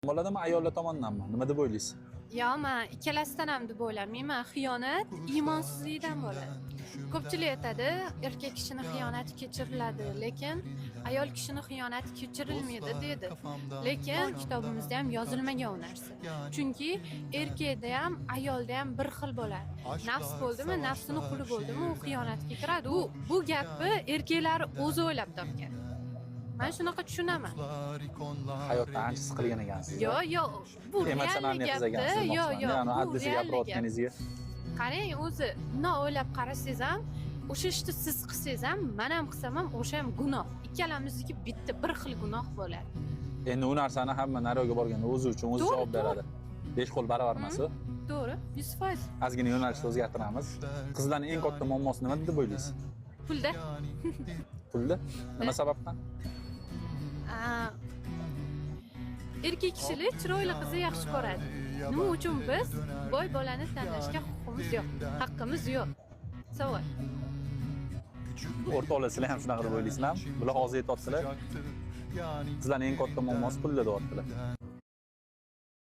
Bo'ladimi, ayollar tomondanmi? Nima deb o'ylaysiz? Yo, man ikkalasidan ham deb o'ylamayman. Xiyonat iymonsizlikdan bo'ladi. Ko'pchilik aytadi, erkak kishini xiyonati kechiriladi, lekin ayol kishini xiyonati kechirilmaydi deydi. Lekin kitobimizda ham yozilmagan u narsa. Chunki erkakda ham, ayolda ham bir xil bo'ladi. Nafs bo'ldimi, nafsini quli bo'ldimi, u xiyonatga kiradi. U bu gapni erkaklar o'zi o'ylab topgan. Men shunaqa tushunaman. Hayotdan ancha siqilgan ekansiz. Yo'q, yo'q, bu Emotsional real qiz gapda, ekansiz. yo'q, yo'q, Ya'ni bu adlisi real gap. gapirayotganingizga. Qarang, o'zi bundoq o'ylab qarasangiz ham, o'sha ishni siz qilsangiz ham, man ham qilsam ham, o'sha ham gunoh. Ikkalamizniki bitta bir xil gunoh bo'ladi. Endi u narsani hamma naryoqqa borganda o'zi uchun o'zi To'g'ri, javob beradi. Besh qo'l baravar emas u. To'g'ri, 100%. Ozgina yo'nalishni o'zgartiramiz. Qizlarning eng katta muammosi nima deb o'ylaysiz? Pulda. Pulda? Nima sababdan? Aa, erkak kishilar chiroyli qizni yaxshi ko'radi. Nima uchun biz boy bolani tanlashga huquqimiz yo'q, haqqimiz yo'q? Savol. O'rtoqlar, sizlar ham shunaqa deb o'ylaysizlarmi? Bular hozir aytyaptilar. Qizlarning eng katta muammosi pulda deyaptilar.